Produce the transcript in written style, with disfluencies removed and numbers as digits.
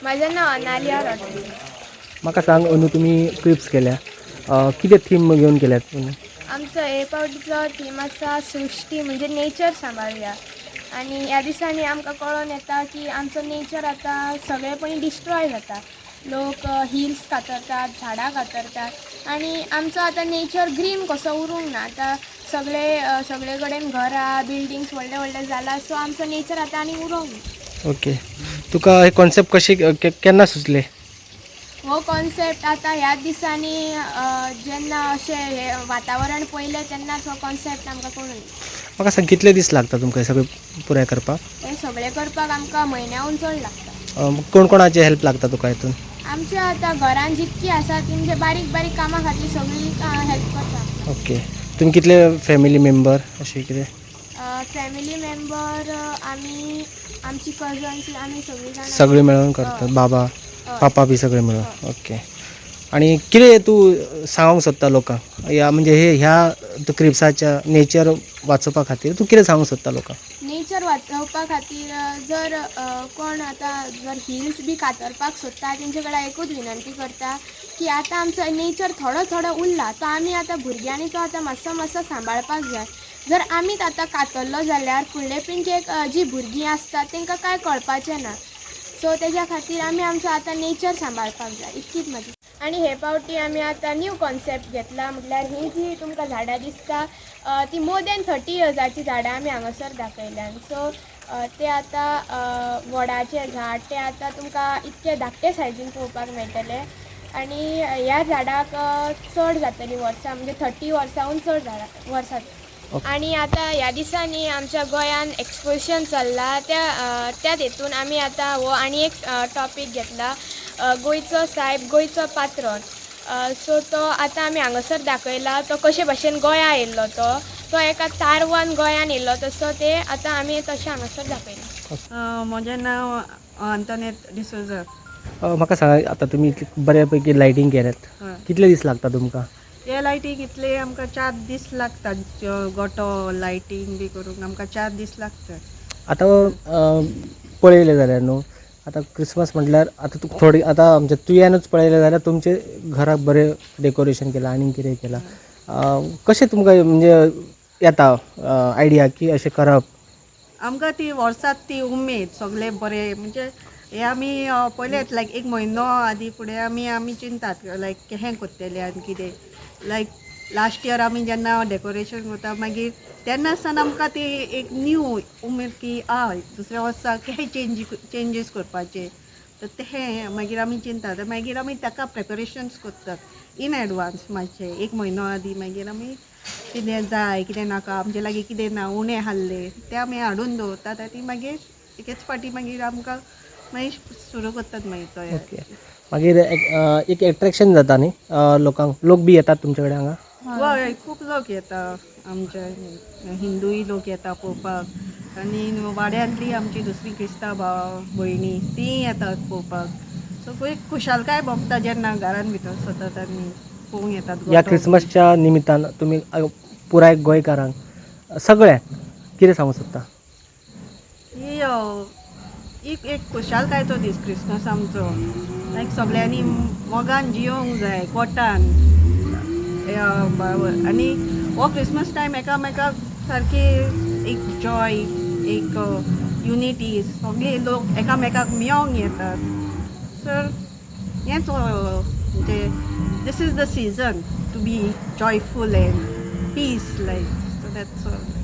म्हाजें नांव अनालिया रॉड्रिगीस. म्हाका सांग अंदू तुमी क्रिप्स केल्या, कितें थीम घेवन केल्यात? आमचो हे पावटीचो थीम आसा सृश्टी, म्हणजे नेचर सांबाळया. आनी ह्या दिसांनी आमकां कळोन येता की आमचो नेचर आतां सगळेपणी डिस्ट्रॉय जाता. लोक हिल्स कातरतात, झाडां कातरतात आनी आमचो आतां नेचर ग्रीन कसो उरूंक ना. आतां सगळे सगळे कडेन घरां, बिल्डींग्स व्हडले व्हडले जाला, सो आमचो नेचर आतां आनी उरोंक ना. ओके, तुका हे कॉन्सेप्ट कशें केन्ना सुचले? हो कॉन्सेप्ट आतां ह्याच दिसांनी जेन्ना अशें हें वातावरण पळयलें तेन्नाच हो कॉन्सेप्ट आमकां कळून येयलो. म्हाका सांग कितले दीस लागता तुमकां हे सगळें पुराय करपाक? हें सगळें करपाक आमकां म्हयन्याहून चड लागता. कोण कोणाचे हेल्प लागता तुका हितून? आमच्या आतां घरान जितकी आसा ती म्हणजे बारीक बारीक कामां खातीर सगळीं हेल्प करता. ओके, तुमी कितले फॅमिली मेंबर अशें कितें? फॅमिली मेंबर आमी, आमची कजन्स, आमी सगळीं जाणां सगळीं मेळून करतात? हय. बाबा, हय. पापा बी सगळे मेळून? हय. ओके, आनी कितें तूं सांगूंक सोदता लोकांक ह्या म्हणजे हे ह्या क्रिप्साच्या नेचर वाचोवपा खातीर तूं कितें सांगूंक सोदता लोकांक? नेचर वाचोवपा खातीर जर कोण आतां जर हिल्स बी कातरपाक सोदता तेंचे कडेन एकूच विनंती करता की आतां आमचो नेचर थोडो थोडो उरला तो आमी आतां भुरग्यांनी तो आतां मातसो मातसो सांबाळपाक जाय. जर आमीच आतां कातरलो जाल्यार फुडले पिळगेक जी भुरगीं आसता तांकां कांय कळपाचें ना. सो तेज्या खातीर आमी आमचो आतां नेचर सांबाळपाक जाय, इतकीच म्हजी. आनी हे पावटी आमी आतां न्यू कॉन्सेप्ट घेतला, म्हटल्यार ही जी तुमकां झाडां दिसता ती मोर दॅन 30 इयर्साची झाडां आमी हांगासर दाखयल्यान. सो ते आतां वडाचें झाड तें आतां तुमकां इतके धाकटे सायजीन पळोवपाक मेळटलें आनी ह्या झाडाक चड जातलीं वर्सां, म्हणजे 30 वर्सांहून चड झाडां वर्सां. आनी आतां ह्या दिसांनी आमच्या गोंयान एक्सपोजिशन चल्लां त्या त्या हेतून आमी आतां हो आनी एक टॉपीक घेतला, गोंयचो सायब गोंयचो पात्रोन. सो तो आतां आमी हांगासर दाखयला तो कशे भाशेन गोंया येयल्लो, तो तो एका तारवान गोंयान येयल्लो तसो ते आतां आमी तशें हांगासर दाखयला. म्हजें नांव आंतोनेत डिसोजा. म्हाका सांगा आतां तुमी इतली बऱ्या पैकी लायटींग केल्यात, कितले दीस लागता तुमकां? हे लायटीक इतले आमकां 4 दीस लागता, गोटो लायटींग बी करूंक आमकां 4 दीस लागता. आतां पळयलें जाल्यार न्हू आतां क्रिसमस म्हटल्यार आतां तुका थोडी आतां आमच्या तुयानूच पळयलें जाल्यार तुमचे घराक बरें डेकोरेशन केलां आनी कितें केलां, कशें तुमकां म्हणजे येता आयडिया की अशें करप? आमकां ती वर्सात ती उमेद सगळे बरे, म्हणजे हे आमी पयलेच लायक एक म्हयनो आदी फुडें आमी आमी चिंतात लायक हें करतले आनी कितें. लायक लास्ट इयर आमी जेन्ना डेकोरेशन करता मागीर तेन्ना आसतना आमकां ती एक न्यू उमेद की आ दुसऱ्या वर्सा हें चेंजीस करपाचें, तर तें मागीर आमी चिंतात, मागीर आमी ताका प्रिपरेशन्स करतात इन एडवान्स मातशें एक म्हयनो आदी. मागीर आमी कितें जाय कितें नाका आमचे लागीं कितें ना उणें आहले तें आमी हाडून दवरतात आनी मागीर एकेच फावटी मागीर आमकां मागीर सुरू करतात मागीर तयार. ओके, मागीर एक एट्रेक्शन जाता न्ही लोकांक, लोक बी येतात तुमचे कडेन हांगा? हय, खूब लोक येता, आमचे हिंदूय लोक येता पळोवपाक आनी वाड्यांतली आमची दुसरी क्रिस्तांव भाव भयणी तींय येतात पळोवपाक. सो एक खुशालकाय भोगता जेन्ना घरान भितर सरतात आनी पळोवंक येतात. ह्या क्रिसमसच्या निमित्तान तुमी पुराय गोंयकारांक सगळ्यांक कितें सांगूंक सोदता? ही एक खुशालकायेचो दीस क्रिसमस आमचो, लायक सगळ्यांनी मोगान जियोंक जाय कोटान आनी हो क्रिसमस टायम एकामेकाक सारकी एक जॉय, एक युनिटी, सगळे लोक एकामेकाक मेळोंक येतात. सो हेंच म्हणजे this is the season to be joyful and peace, like, so that's all.